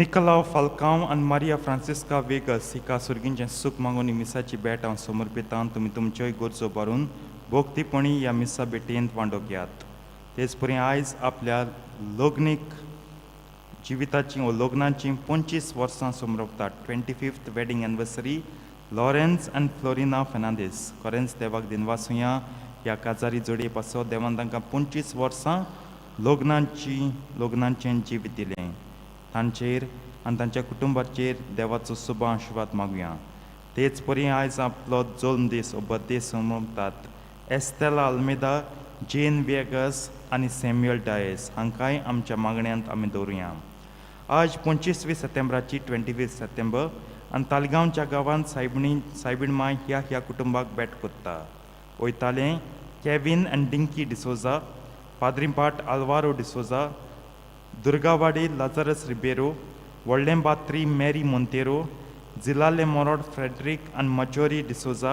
निकलाव फाल्कांव आनी Maria Franziska vagus हिका सुर्गींचें सूख मागून ही मिसाची भेट हांव समर्पितां. तुमी तुमच्योय गरजो भरून भोक्तीपणी ह्या मिसा भेटेंत वांटो घेयात. तेच परी आयज आपल्या लग्नीक जिविताची व लग्नाची 25 वर्सां समर्पतात, 25th wedding anniversary Lawrence आनी फ्लोरिना फेर्नांदीस. खरेंच देवाक दिनवासुया ह्या काजारी जोडये पासत देवान तांकां 25 वर्सां लग्नाचें जिवीत दिलें. तांचेर आनी तांच्या कुटुंबाचेर देवाचो शुभ आशिर्वाद मागुया. तेच परी आयज आपलो जल्म दीस वो बर्थडे समर्पतात एस्तेला अल्मेदा, जेन वेगस आनी सॅम्युअल डायस हांकांय आमच्या मागण्यांत आमी दवरुया. आज 25 सप्टेंबराची, 25 सप्टेंबर, आनी तालगांवच्या गांवांत सायबिणी सायबीण माय ह्या ह्या कुटुंबाक भेट कोत्ता. वयताले केवीन आनी डिंकी डिसोजा, पाद्रीपाट आल्वारो डिसोजा, दुर्गावाडी लाजरस रिबेरो, व्हडलें बात्री मॅरी मोंतेरो, जिलाले मोरोड फ्रेडरीक आनी मजोरी डिसोजा,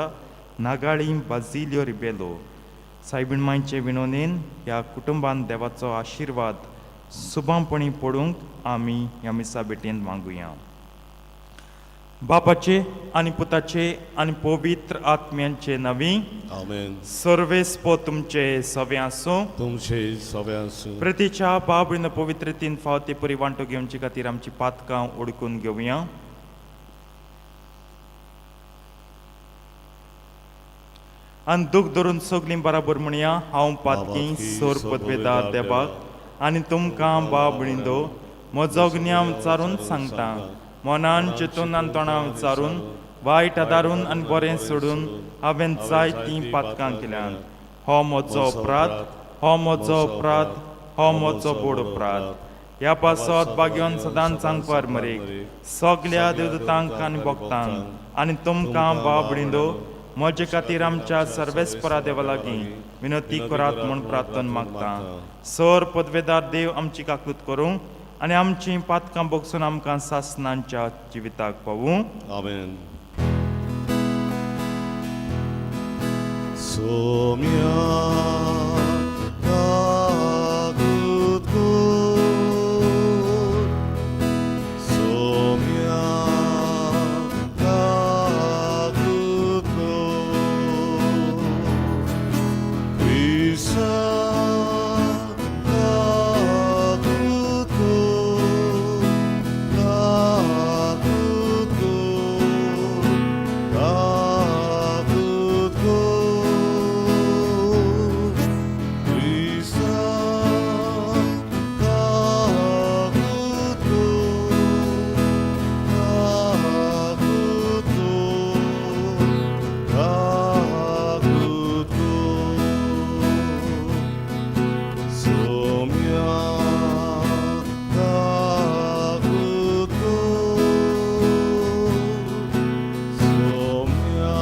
नागाळी बाजिलियो रिबेलो. सायबीण मांयचे विनोनेन ह्या कुटुंबान देवाचो आशिर्वाद सुबांपणी पडूंक आमी ह्या मिसा भेटेंत मागुया. बापाचे आनी पुताचे आनी पवित्र आत्म्यांचे नवी. आमेन. सर्वेस्पो तुमचे सवे आसूं. तुमचे सवे आसूं. प्रतीच्या बाबळीन पवित्र तीन फावटी परी वांटो घेवचे खातीर आमची पातकां ओडकून घेवया. आनी दूख धरून सगलीं बराबर म्हणया, हांव पातकी सोर पदवेदार देवाक आनी तुमकां बाबळिंदो म्हजो ज्ञान विचारून सांगता, मनान चिंतून आनी तोंडान विचारून, वायट आदारून आनी बरें सोडून हांवें जायतीं पातकां केल्यांत. हो म्हजो अपराध, हो म्हजो अपराध, हो म्हजो बोड अपराध. ह्या पासत बागेवन सदांच सांगपार मरेक सगल्या देवदूतांक आनी भक्तांक आनी तुमकां बाबळिंदो म्हजे खातीर आमच्या सर्वेस्परा देवा लागीं विनंती करात म्हूण प्रार्थना मागता. सर पदवेदार देव आमची काकूत करूं आनी आमची पातकां बगसून आमकां सासनांच्या जिविताक पावूं. आमेन. सोम्या काकूत कर, सोम्या काकूत कर, क्रिस्ता काकूत कर, काकूत कर, काकूत कर, क्रिस्ता काकूत कर, काकूत कर, काकूत कर, सोम्या काकूत कर, सोम्या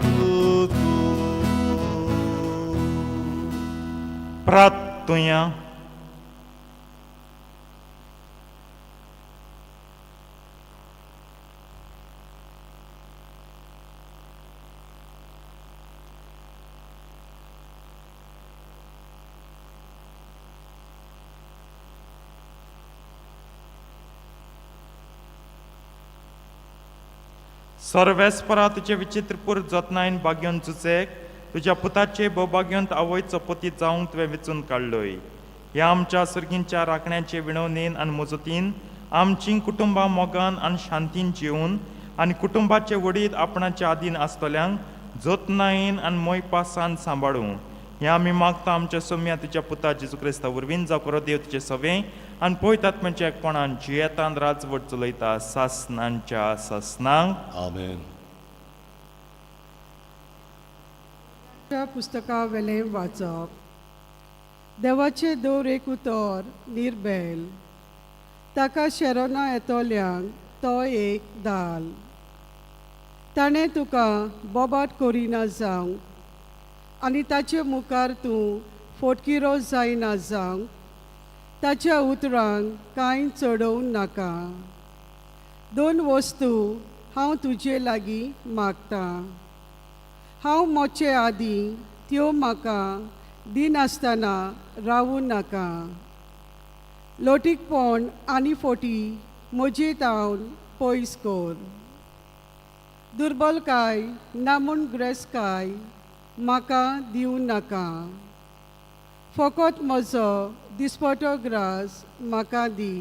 काकूत कर. प्रार्थुया. सर्वेस्परा, तुजे विचित्रपूर जतनायन बागयोन जुजेक तुज्या पुताचे भोवभाग्योंत आवयचो पती जावंक तुवें वेंचून काडलोय. ह्या आमच्या सर्गींच्या राखण्याचे विणवणेन आनी मजतीन आमचीं कुटुंबां मोगान आनी शांतीन जिवन आनी कुटुंबाचे वडीत आपणाच्या आदीन आसतल्यांक जतनायेन आनी मोयपासान सांबाळूं, हें आमी मागता आमच्या सोम्या तुज्या पुता जेजू क्रिस्ता वरवीं, जावं करो देव तुजें सवें आनी पवित्र आत्म्याच्या एकपणान जियेतान राजवट चलयता सासनांच्या सासनांक. आमेन. त्या पुस्तका वेलें वाचप. देवाचें दवर एक उतर निर्बेल, ताका शेरोना येतोल्यांक तो एक दाल. ताणें तुका बोबाट करिना जावंक आनी ताचे मुखार तूं फोटकिरो जायना जावंक ताच्या उतरांक कांय चडोवं नाका. दोन वस्तू हांव तुजे लागीं मागतां, हांव मोचे आदीं त्यो म्हाका दिनासतना रावूं नाका. लोटीकपण आनी फोटी म्हजे तावन पयस कर. दुर्बलकाय ना म्हूण ग्रेसकाय म्हाका दिवं नाका. फकत म्हजो दिसपटो ग्रास म्हाका दी.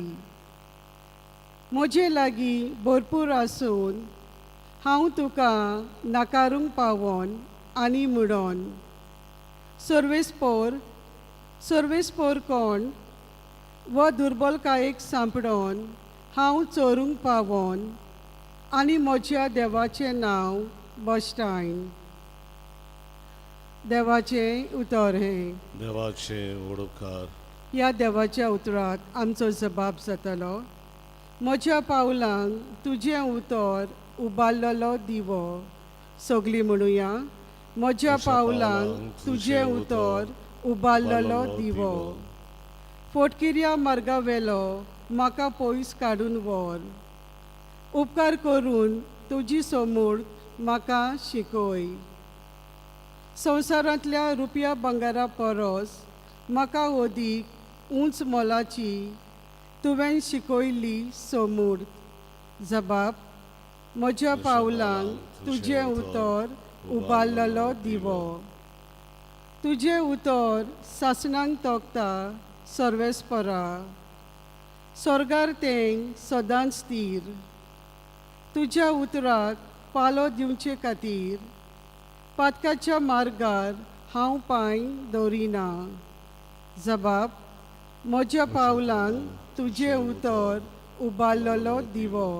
म्हजे लागीं भरपूर आसून हांव तुका नाकारूंक पावोन आनी म्हणोन सर्वेस्पोर सर्वेस्पोर कोण व दुर्बलकायेक सांपडोन हांव चोरूंक पावोन आनी म्हज्या देवाचें नांव बश्टायन. देवाचें उतर हें. देवाचे वडोकार. ह्या देवाच्या उतराक आमचो जबाब जातलो. म्हज्या पावलांक तुजें उतर उबारलेलो दिवो. सगलीं म्हणुया, म्हज्या पावलांक तुजें उतर उबारलेलो दिवो. फोटकिऱ्या मार्गा वेलो म्हाका पयस काडून व्हर. उपकार करून तुजी समूर्त म्हाका शिकय. संवसारांतल्या रुपया भांगरा परस म्हाका अदीक उंच मोलाची तुवें शिकयल्ली समूर्त. जबाब, म्हज्या पावलांक तुजें उतर उबारलेलो दिवो. तुजें उतर सासणांक तोखता सर्वेस्परा. स्वर्गार तें सदांच स्थीर. तुज्या उतराक पालो दिवचे खातीर पातकाच्या मार्गार हांव पांय दवरिना. जबाब, म्हज्या पावलांक तुजें उतर उबारलेलो दिवो.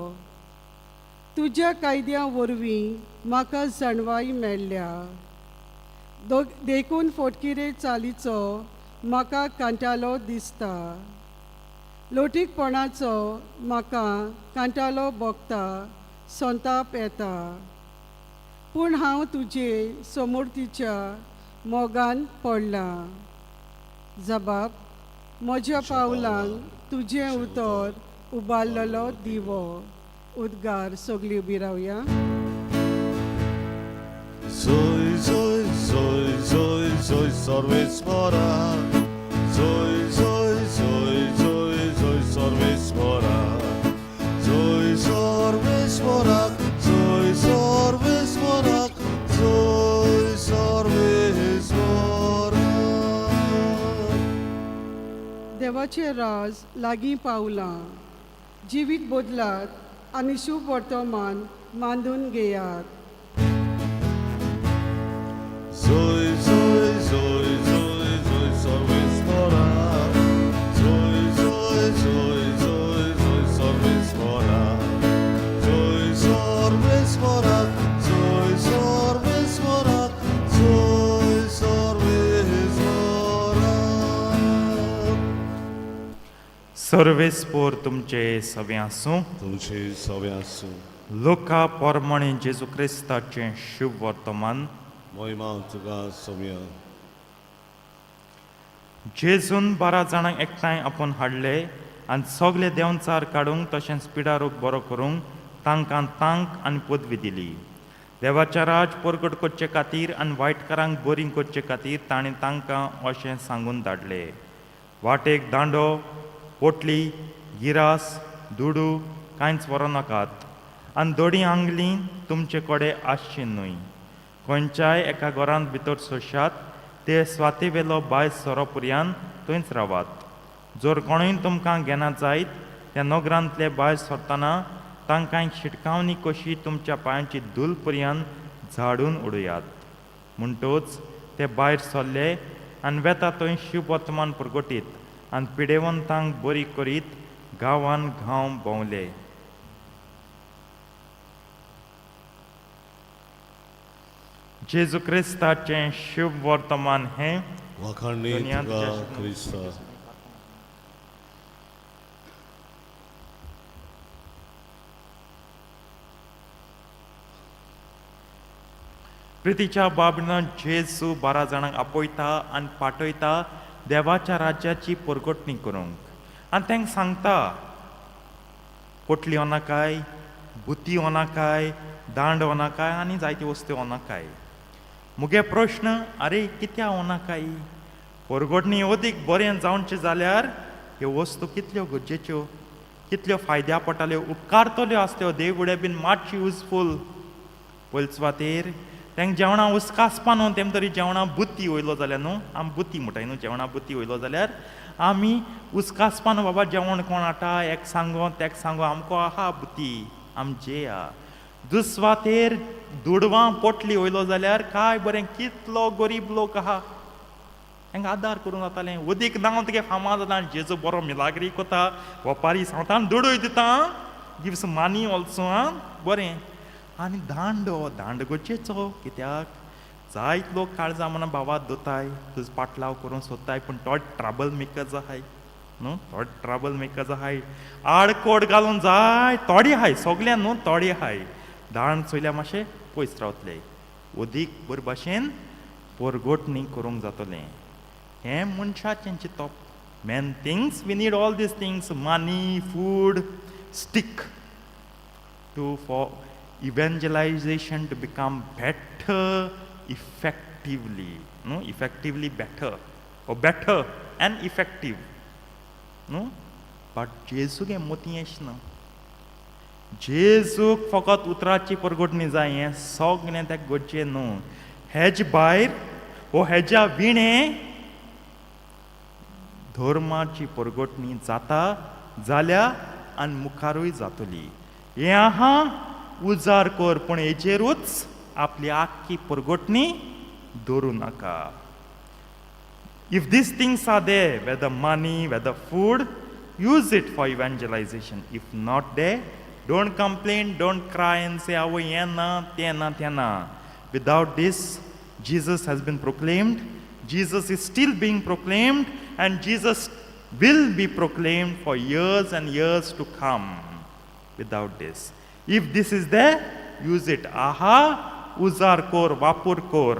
तुज्या कायद्या वरवीं म्हाका जाणवाय मेळ्ळ्या. देखून फोटकिरे चालीचो म्हाका कांटालो दिसता. लोटीकपणाचो म्हाका कांटालो भोगता, संताप येता. पूण हांव तुजे समूर्तीच्या मोगान पडलां. जबाब, म्हज्या पावलांक तुजें उतर उबारलेलो दिवो. उद्गार. सगळीं उबी रावया. जय जय जय जय जय सर्वेस्परा. जय जय जय जय जय सर्वेस्परा. जय सर्वेस्परा, जय सर्वेस्परा, जय सर्वेस्परा. देवाचें राज लागीं पावलां. जिवीत बदलात आनी शुभ वर्तमान मांदून घेयात. जय जय जय जय जय सर्वेस्परा. जय जय जय जय जय सर्वेस्परा. जय सर्वेस्परा, जय सर्वेस्परा, जय सर्वेस्परा. सर्वेस्पोर तुमचे सवे आसूं. तुमचे सवे आसूं. लोका पोरमणे जेजू क्रिस्ताचें शुभ वर्तमान. महिमा तुका सोम्या. जेजून 12 जाणांक एकठांय आपोवन हाडले आनी सगळे देंवचार काडूंक तशेंच पिडारोग बरो करूंक तांकां तांक आनी पदवी दिली. देवाच्या राज परगट करचे खातीर आनी वायटकारांक बरी करचे खातीर ताणें तांकां अशें सांगून धाडले. वाटेक दांडो, पोटली, गिरास, दुडू कांयच व्हरूं नाकात आनी दोडी आंगली तुमचे कडेन आसची न्हय. खंयच्याय एका घरांत भितर सोशात ते स्वातेवेलो बायल सोरोपुरयान थंयच रावात. जर कोणूय तुमकां घेना जायत त्या नगरांतले बायल सोडटना तांकां शिटकावणी कशी तुमच्या पांयांची धूल पर्यान झाडून उडयात. म्हणटच ते भायर सरले आनी वेता थंय शिववर्तमान प्रगटीत आनी पिडेवंतांक बरी करीत गांवान गांव भोंवले. जेजू क्रिस्ताचें शुभ वर्तमान हें. वाखाणणी दुनियांत तुका तुज्या क्रिस्ता. प्रितीच्या बाबीन जेजू 12 जाणांक आपयता आनी पाठयता देवाच्या राज्याची परगटणी करूंक आनी तांकां सांगता, पोटली ओनाकाय, बुती ओनाकाय, दांड ओनाकाय आनी जायती वस्तू ओनाकाय. मुगे प्रश्न, आरे कित्या ओनाकाय? परगटणी अदीक बरें जावचें जाल्यार ह्यो वस्तू कितल्यो गरजेच्यो, कितल्यो फायद्या पडटाल्यो, उपकारतल्यो आसल्यो. They would have been much useful. पयले सुवातेर तांकां जेवणां उस्कासपा न्हू, तेम तरी जेवणां बुद्दी वयलो जाल्यार न्हू, आमी बुद्दी म्हणटाय न्हू, जेवणां बुद्दी वयलो जाल्यार आमी उस्कासपा न्हू, बाबा जेवण कोण हाडटा, एक सांगो तेक सांगो, आमकां आहा बुद्दी, आम जेया. दुसवातेर दुडवां पोटली वयलो जाल्यार काय बरें, कितलो गरीब लोक आहा तांकां आदार करूंक जातालें. उदीक नांव तुगे फामाद जाता आनी जेजू बरो मिलाग्री कोता, वपारी सांगता आनी दुडूय दिता, गिव्स मनी ऑल्सो. आं बरें. आनी दांडो, दांड गरजेचो, कित्याक जायत लोक काळजा म्हणून भावात दोताय, तुजो पाटलाव करूंक सोदताय, पूण थोडे ट्रबल मेकर्स आहाय न्हू, थोडे ट्रबल मेकर्स आहाय, आडकोड घालून जाय थोडी आहाय, सगल्यान न्हू थोडी आहाय. दांड चोयल्यार मातशें पयस रावतले, अदीक बरे भाशेन पोरगोटणी करूंक जातलें. हें मनशाचें चिंतप. Man thinks we need all these things, money, food, stick to for evangelization to become better effectively, no, effectively better or better and effective, no. But जेजूक हें मोती ना. जेजूक फकत उतराची परगटणी जाय, हें सगळें तेका गरजें न्हू. हेज भायर वो हेज्या विणें धर्माची परगटणी जाता, जाल्या आनी मुखारूय जातली. हें आहा उजार कर, पूण हेजेरूच आपली आख्खी परगटणी दवरूं नाका. If these things are there, whether money, whether food, use it for evangelization. If not there, don't complain, don't cry and say, "आवय हें ना, तें ना, तें ना." Without this, Jesus has been proclaimed, Jesus is still being proclaimed, and Jesus will be proclaimed for years and years to come without this. If this is there, use it. आहा, उजार कोर, वापूर कोर.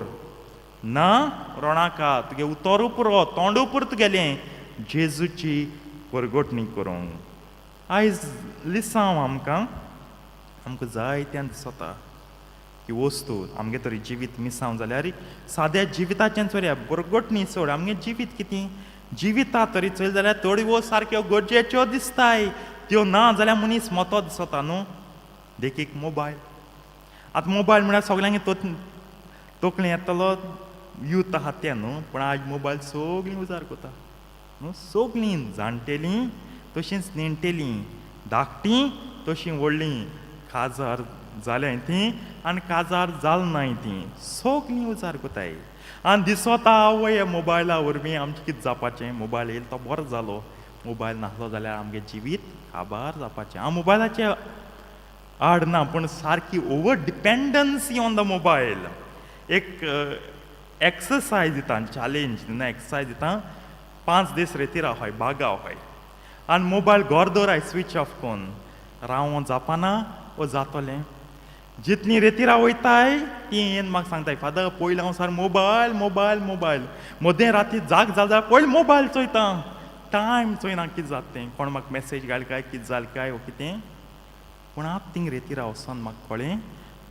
ना रोणाका, तुगे उतर पुरो, तोंड पुरो तुगेलें जेजूची परगटणी करूंक. आयज लिसांव आमकां आमकां जायत्यान दिसता की वस्तू आमगे तरी जिवीत मिसांव जाल्यार साद्या जिविताचें चोरया, बरगटणी सोड, आमगे जिवीत कितें जिविता तरी चोयलें जाल्यार थोड्यो सारक्यो गरजेच्यो दिसताय, त्यो ना जाल्यार मनीस मोतो दिसता न्हू. देखीक मोबायल. आतां मोबायल म्हळ्यार सगल्यांक तकलें येतलो यूथ आहा तें न्हू, पूण आज मोबायल सगळीं उजार करता न्हू, सगळीं जाणटेलीं तशींच नेणटेलीं, धाकटीं तशीं व्हडलीं, काजार जाल्याय तीं आनी काजार जाल नाय तीं, सगळीं उजार करताय. आनी दिसता आवय मोबायला वरवीं आमचें कितें जावपाचें. मोबायल येयलो तो बरो जालो, मोबायल नासलो जाल्यार आमगें जिवीत काबार जावपाचें. हांव मोबायलाचें आड ना, पूण सारकी over dependency on the mobile. एक एक्सरसायज दिता, चॅलेंज दिना, एक्सरसायज दिता. 5 दीस रेतीर आहाय, बागा आहाय आनी मोबायल घर दवराय स्विच ऑफ करून, रावों जापाना वो जातोलें. जितली रेतिरा वयताय ती येवन म्हाका सांगताय, "फादर, पयलीं हांव सारको मोबायल, मोबायल, मोबायल. मदें राती जाग जाल जाल्यार पयलीं मोबायल चोयता, टायम चोयना कितें जाता तें, कोण म्हाका मॅसेज घाल काय, कितें जालें काय वो कितें." पूण आतां थिंग रेतिरा वचोन म्हाका कळ्ळें,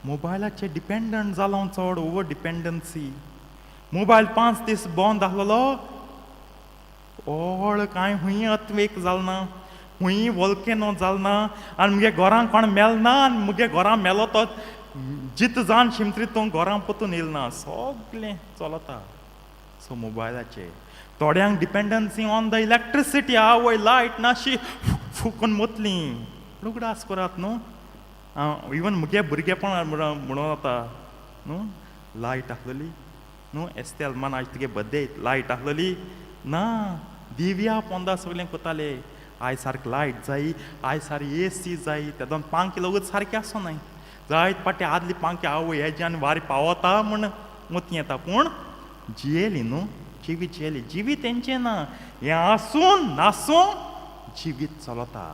मोबायलाचेर डिपेंडंट जालो हांव चड, ओवर डिपेंडन्सी. मोबायल 5 दीस बंद आसलेलो, ओळ कांय हुंय अर्थक्वेक जाल ना, हुंय वोल्केनो जाल ना, आनी मुगे घरां कोण मेल ना, आनी मुगे घरां मेलो तो जित जावन शिमत्री तूं घरां पोतून येयल ना, सगळें चलता. सो मोबायलाचे थोड्यांक डिपेंडन्सी ऑन the electricity. आवय लायट नाशी फुकून मोतली. उगडास करात न्हू, इवन मुगे भुरगेपण म्हणून वता न्हू, लायट आसलेली न्हू. एस्तेल मान, आयज तुगे बड्डे, लायट आसलेली ना, दिव्या पोंदा सगळें कोताले. आयज सारकें लायट जाय, आयज सारकी एसी जाय. तेदोन पांखे लोकूच सारकें आसोनाय, जायत पाटी आदली पांखे, आवय हेज्यान वारें पावता म्हण मोती येता. पूण जियेली न्हू, जिवीत जियेली. जिवीत तेंचें ना, हें आसून नासूं जिवीत चलता.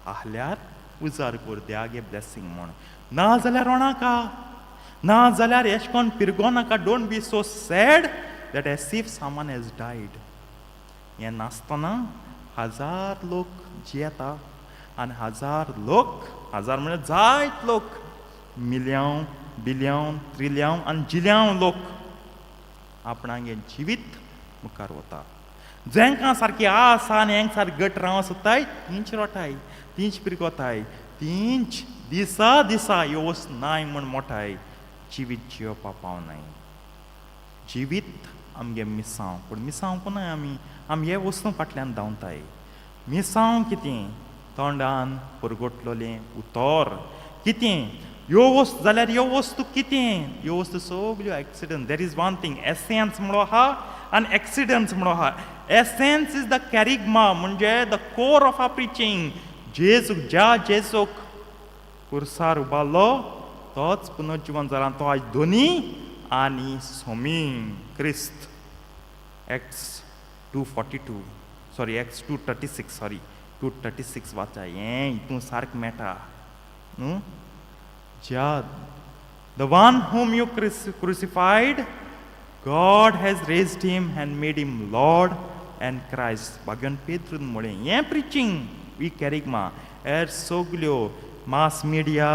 आहल्यार उजार कर, देवागे ब्लेसींग म्हण. ना जाल्यार रोणाका, ना जाल्यार एश कोन पिरगो नाका. Don't be so sad that as if someone has died. हें नासतना हजार लोक जियेता आनी हजार लोक, हजार म्हळ्यार जायत लोक, मिल्यांव, बिल्यांव, त्रिल्यांव आनी जिल्यांव लोक आपणागे जिवीत मुखार वता. जेंकां सारकी आस आनी हेंक सारकी गट राव सोदताय तींच रोटाय, तींच पिरगोताय, तींच दिसा दिसा ह्यो वस्त नाय म्हूण मोठाय जिवीत जियोवपा पावनाय. जिवीत आमगे मिसांव, पूण मिसांव कोनाय आमी, आमी हे वस्तू फाटल्यान धांवताय. मिसांव कितें? तोंडान परगटलोलें उतर कितें? ह्यो वस्तू जाल्यार ह्यो वस्तू कितें? ह्यो वस्तू सगल्यो accident. There is one thing, essence म्हणो आहा आनी एक्सिडंट्स म्हणो आहा. एसेन्स is the कॅरिग्मा, म्हणजे the core of our preaching. जेजूक, ज्या जेजूक कुर्सार उबारलो तोच पुनर्जिवन जाला, तो आयज दोनी आनी Somi क्रिस्त. Acts 2:42, sorry, Acts 2:36, sorry, 2:36 वाचा. हें हितून सारकें मेळटा न्हू. ज्या the one whom you crucified, God has raised him and made him Lord and Christ. भाग्यान पेद्रून म्हळें हें प्रिचींग ही कॅरिग्मा. हेर सगल्यो मास मिडिया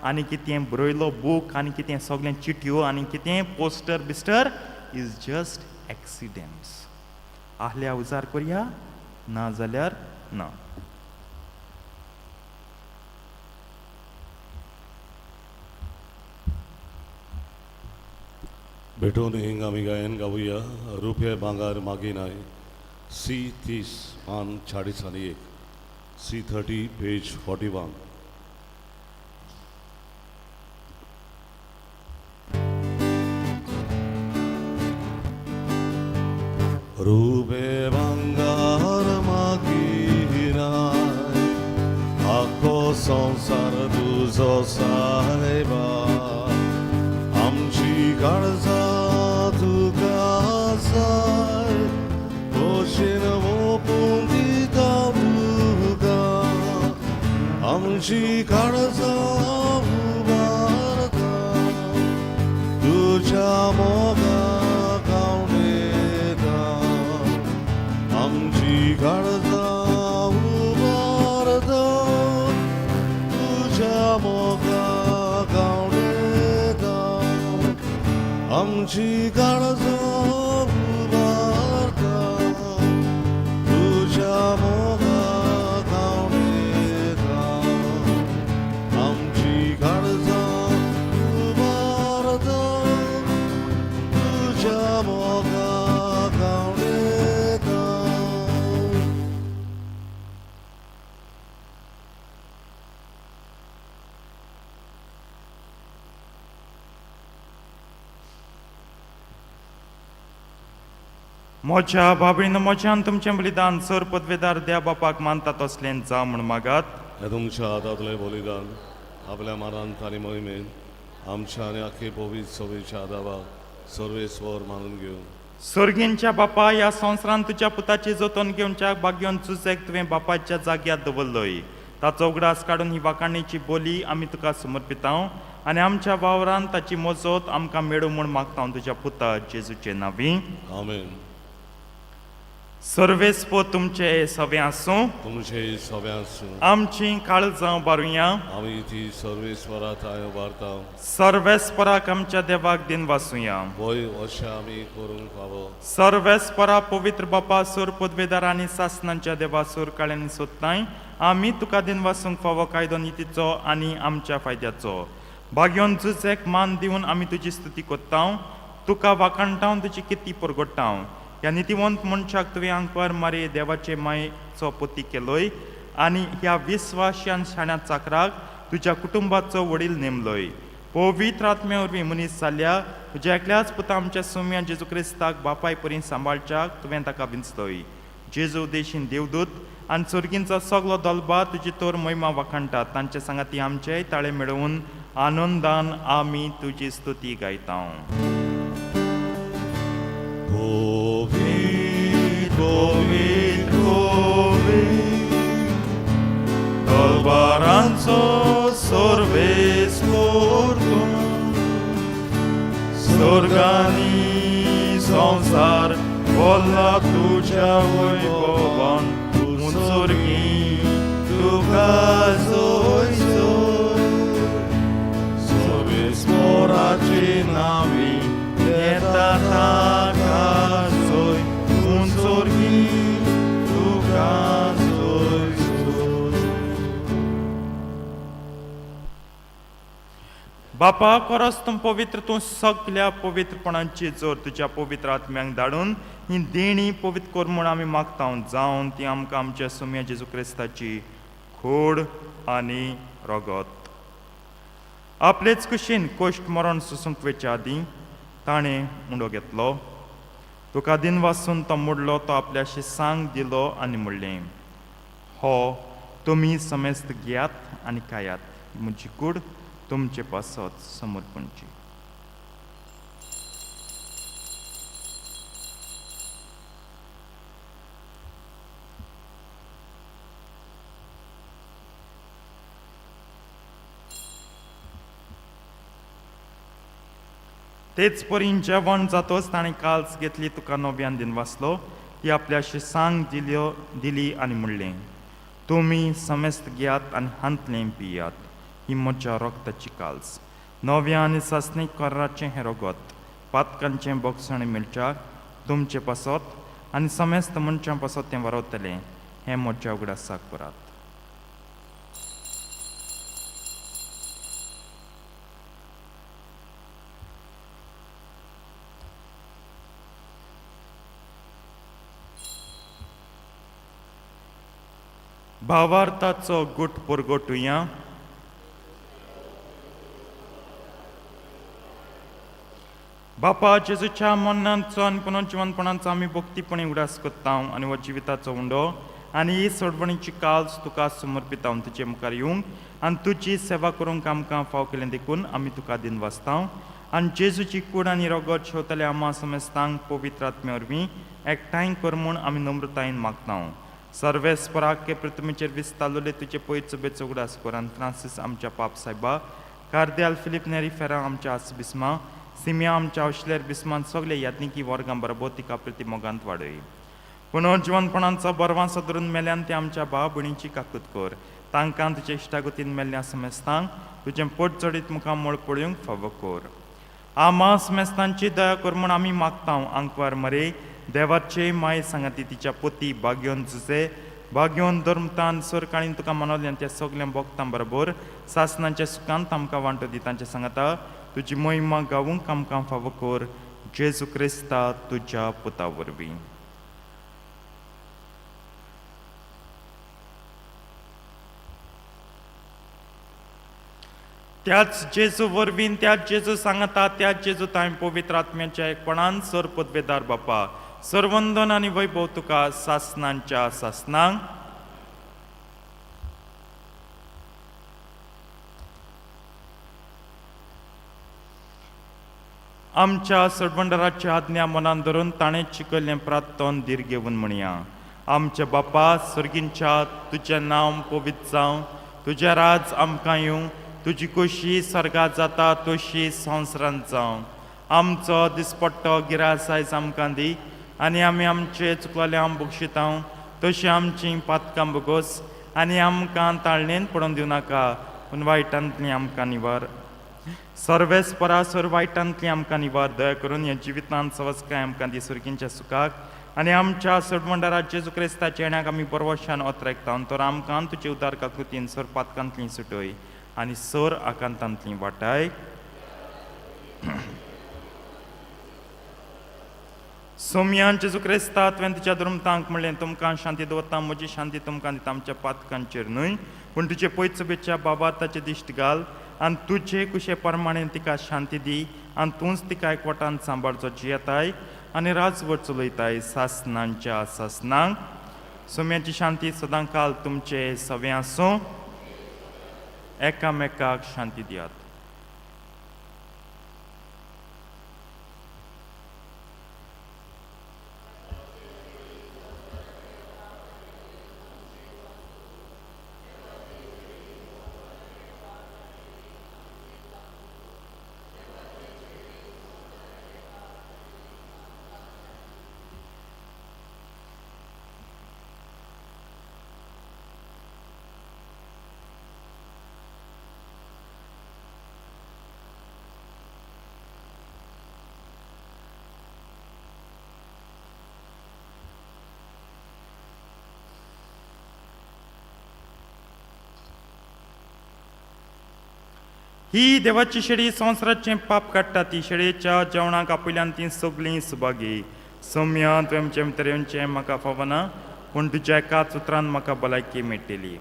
आनी कितें बरयलो बूक आनी कितें सगळें चिटयो आनी कितें poster Bicester is just accidents. आहल्या उजार करया, ना जाल्यार ना. भेटून हिंग आमी गायन गावया रुपये भांगर मागिनाय. सी 30 पान 41, सी 30 पेज 41. रुपे भांगर मागिनाय, आखो संवसार तुजो सायबा, आमची काळजां तुका जाय, खोशेन ओपून दिता तुका, आमची काळजां उबारता तुज्या मोगाक आवडटा, आमची काळजां उबारता तुज्या मोगाक आवडटा, आमची काळजां उबारता तुज्या मोगाक आवडटा, आमची काळजां उबारता तुज्या मोगाक आवडटा. म्हज्या बाबळीन म्हज्यान तुमचें बलिदान सर पदवेदार द्या बापाक मानता तसलें जावं म्हूण मागात. हे तुमच्या हातांतलें बलिदान आपल्या मारांत आनी मोहिमेन आमच्या आनी आखे पवित्र सभेच्या आदाबाक सर्वेस्वर मानून घेवन. सर्गींच्या बापा, ह्या संवसारांत तुज्या पुताची जतन घेवच्या भाग्योन जुजेक तुवें बापाच्या जाग्यार दवरलोय. ताचो उगडास काडून ही वाखाणीची बोली आमी तुका समर्पितांव आनी आमच्या वावरान ताची मजत आमकां मेळूं म्हूण मागता तुज्या पुता जेजूचे नांवी. आमेन. सर्वेस्पो तुमचे सवे आसूं. तुमचे सवे आसूं. आमची काळजां बारुया. आमी ती सर्वेस्वरा थांय उबारता. सर्वेस्पराक आमच्या देवाक दिन वासुया. वय अशें आमी करूंक फावो. सर्वेस्परा पवित्र बापा, सूर पदवेदार आनी सासनांच्या देवा, सूर काळ्यांनी सोदताय आमी तुका दिन वासूंक फावो कायदो नितीचो आनी आमच्या फायद्याचो. भाग्योन जुजेक मान दिवन आमी तुजी स्तुती कोत्तांव, तुका वाखाणटाव, तुजी कित्ती परगोट्टांव. ह्या नितीवंत मनशाक तुवें आंकवार मारे देवाचे मायेचो पोती केलोय आनी ह्या विस्वाशान शाण्या चाकराक तुज्या कुटुंबाचो वडील नेमलोय. पवित्र आत्म्या वरवीं मनीस जाल्या तुज्या एकल्याच पुता आमच्या सुम्या जेजू क्रिस्ताक बापाय परी सांबाळच्याक तुवें ताका विंचलोय. जेजू देशीन देवदूत आनी सर्गींचो सगलो दलबा तुजी तोर महिमा वाखाणटात. तांचे सांगाती आमचेय ताळे मेळोवन आनंदान आमी तुजी स्तुती गायता. पवित्र पवित्र पवित्र तलवारांचो सर्वेस्पर तूं, स्वर्गानी संवसार भरला तुज्या वैभवान, उंचोरगी तुका जोय जोय. सर्वेस्पराचे नांवी येता ताका जोय, उंचोरगी बापा खरोच तूं पवित्र, तूं सगल्या पवित्रपणाची जोर तुज्या पवित्र आत्म्यांक धाडून ही देणी पवित्र कर म्हूण आमी मागता, जावन ती आमकां आमच्या सोम्या जेजू क्रिस्ताची खोड आनी रगत. आपलेच कुशीन कोश्ट मरण सोसूंक वेच्या आदीं ताणें उंडो घेतलो, तुका दिन वासून तो मोडलो, तो आपल्या शिसांक दिलो आनी म्हणलें, हो तुमी समेस्त घेयात आनी खायात, म्हजी कूड तुमचे पासत समर्पणची. तेच परीन जेवण जातोच ताणें काल्स घेतली, तुका नव्यान दिन वाचलो, ती आपल्या शिसांक दिली आनी म्हणलें, तुमी समेस्त घेयात आनी हांतलें पियात, ही म्हज्या रगताची काल्स, नव्या आनी सासणीक कराचें हें रगत पातकांचें बोगसण मेळच्याक तुमचे पासत आनी समेस्त मनशां पासत तें वरवतलें, हें म्हज्या उगडासाक करात. भावार्थाचो गुट पुरगोटुया. बापा जेजूच्या मरणाचो आनी पुनर्जिवनपणाचो आमी भक्तीपणी उगडास करता आनी हो जिविताचो उंडो आनी ही सोडवणीची काल्स तुका समर्पिता, तुजे मुखार येवंक आनी तुजी सेवा करूंक आमकां फाव केलें देखून आमी तुका दिन वाचता आनी जेजूची कूड आनी रगत शेवतले आमा समेस्तांक पवित्र आत्म्या वरवीं एकठांय कर म्हूण आमी नम्रतायेन मागता. सर्वेस्पराक पृथ्वीचेर विस्तारलेले तुजे पयचो बेचो उगडास कर आनी फ्रांसीस आमच्या पाप सायबा, कार्देल फिलीप नेरी फेरा आमच्या आस बिस्मा, सिमिया आमच्या औशलेर बिस्मान सगळे याज्ञिकी वर्गां बरोबर तिका प्रिती मोगांत वाडय. पुनर्जिवनपणांचो बरवांसो धरून मेल्यान ते आमच्या भाव भयणीची काकूत कर, तांकां तुजे इश्टागतीन मेल्ल्या समेस्तांक तुजें पोट चडीत मुखामळ पळोवंक फावो कर. आमा समेस्तांची दया कर म्हूण आमी मागता. आंकवार मरे देवाचे माय सांगाती तिच्या पोती बागयोन जुजे बागयोन धर्मतान सरकाळीन तुका मनोवलें त्या सगल्या भोगतां बरोबर सासनाच्या सुखांत आमकां वांटो दी. तांचे सांगाता तुजी मोहिमा गावूंक आमकां फावो कर, जेजू क्रिस्ता तुज्या पुता वरवीं. त्याच जेजू वरवीं, त्याच जेजू सांगता, त्याच जेजू तांय पवित्र आत्म्याच्या एकपणान सर पदवेदार बापा सर्वंदन आनी वैभव तुका सासनांच्या सासनांक. आमच्या सडवंडराची आज्ञा मनान धरून ताणें शिकयल्लें प्रार्थन धीर घेवन म्हणया. आमच्या बापा सर्गींच्या, तुजें नांव पवित्र जावं, तुजें राज आमकां येवं, तुजी खोशी सर्गात जाता तशी संवसारांत जावं. आमचो दिसपट्टो गिरास आयज आमकां दी आनी आमी आमचे चुकलेले आम बक्षिता तशी आमची पातकां बोगोस आनी आमकां ताळणेन पडोवन दिवं नाका, पूण वायटांतली आमकां निवार. सर्वेस्परा सर वायटांतली आमकां निवार. दया करून ह्या जिवितांत सवस्काय आमकां दी सुर्गींच्या सुखाक आनी आमच्या सोडवंडारा जेजू क्रिस्ताच्या येण्याक आमी बरवशान ओतरेकता. तर आमकां तुजे उदार काकृतीन सर पातकांतली सुटय आनी सर आकांतांतली वाटाय. सोमयान जेजू क्रिस्ता तुवें तुज्या धर्मतांक म्हणलें, तुमकां शांती दवरता, म्हजी शांती तुमकां दिता, आमच्या पातकांचेर न्हय पूण तुजे पयचोबेच्या बाबा ताचे दिश्ट घाल आनी तुजे कुशे प्रमाणे तिका शांती दी आनी तूंच तिका एकवटान सांबाळचो जियेताय आनी राजवट चलयताय सासनांच्या सासनांक. सोम्याची शांती सदां काल तुमचे सवे आसूं. एकामेकाक शांती दियात. ही देवाची शेळी संवसाराचें पाप काडटा ती शेळयेच्या जेवणाक आपयल्यान तीं सगळीं सुभागी. सोम्या, तुवें आमचें भितर येवचें म्हाका फावना, पूण तुज्या एकाच उतरान म्हाका भलायकी मेळटली.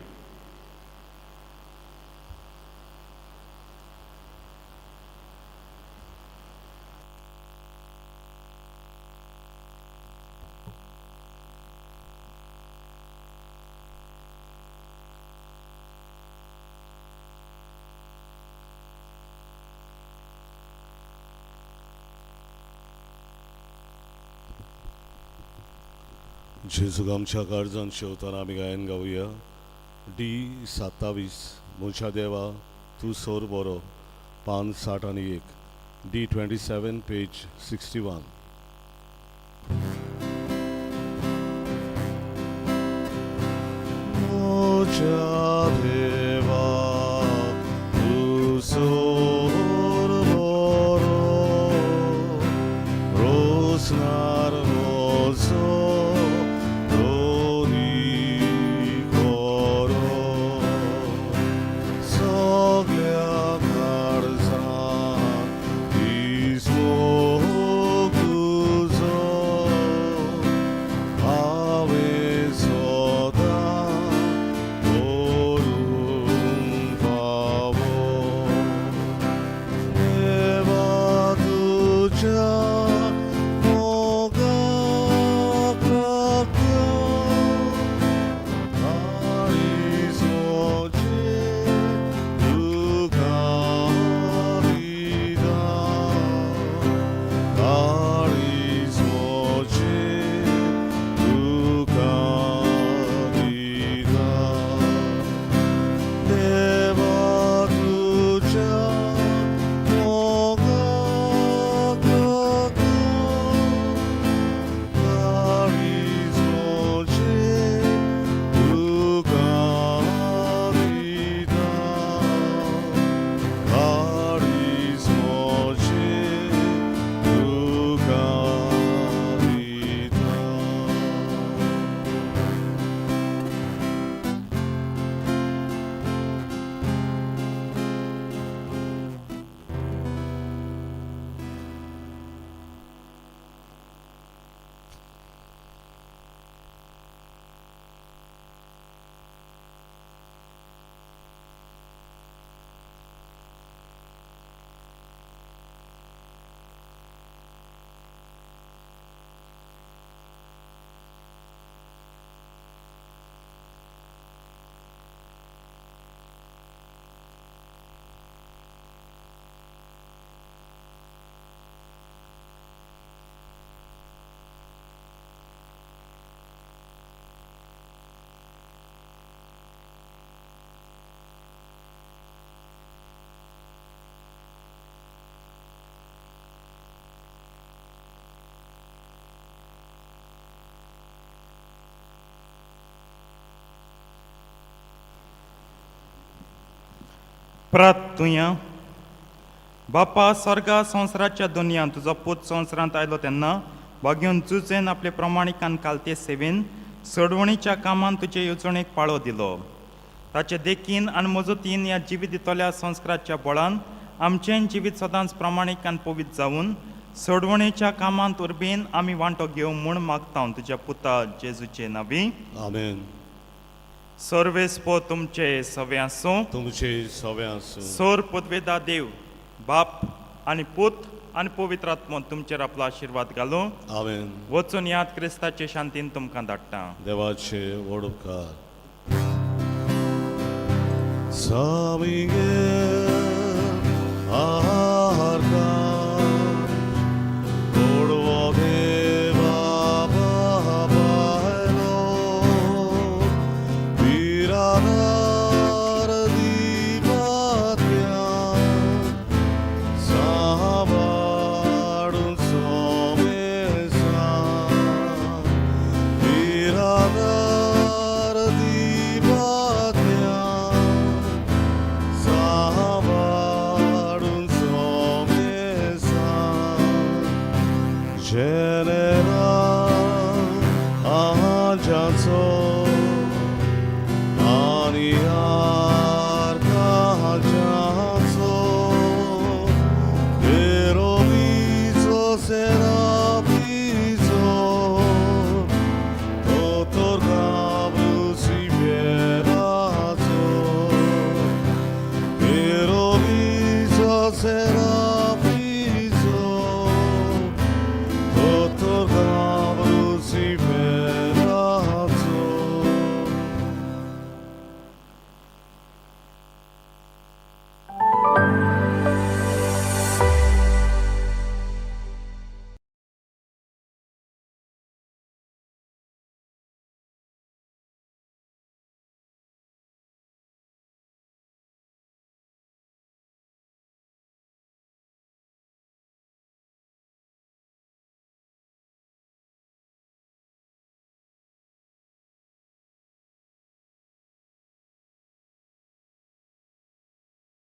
जेजूक आमच्या काळजान शेवताना आमी गायन गावया डी 27 म्हज्या देवा तूं सोर बरो, पान 61, डी 27 पेज 61. म्हज्या देवा तूं सोर बरो, रोसनार म्हजो दोनी करो, सगल्या काळजान दिसमोग तुजो, हांवें सदां करूंक फावो. देवा तुज्या मोगाक लागून काळीज म्हजें तुका दिता, काळीज म्हजें तुका दिता. देवा तुज्या मोगाक लागून काळीज म्हजें तुका दिता, काळीज म्हजें तुका दिता. प्रार्थुया. बापा, स्वर्गा संवसाराच्या दुनियांत तुजो पूत संवसारांत आयलो तेन्ना बागेवन जुजेन आपले प्रमाणिकान कालते सेवेन सोडवणीच्या कामान तुजे येवजणेक पाळो दिलो. ताचे देखीन आनी मजतीन ह्या जिवीत दितल्या संस्काराच्या बळान आमचें जिवीत सदांच प्रामाणीक आनी पवित्र जावन सोडवणेच्या कामांत उर्बेन आमी वांटो घेवं म्हूण मागता हांव तुज्या पुता जेजूचे नांवी. आमेन. सर्वेस्पो तुमचे सवे आसूं. तुमचे सवे आसूं. सोर पदवेदा देव बाप आनी पूत आनी पवित्र आत्मो तुमचेर आपलो आशिर्वाद घालूं. आमेन. वचून याद, क्रिस्ताचे शांतीन तुमकां धाडटा. देवाचे व्हड उपकार. San Miguel आर्कांज, गोडवो देवा बाबायलो, पिरानार दिपात्या, सांबाळून सोमेसा, पिरानार दिपात्या, सांबाळून. सेवा.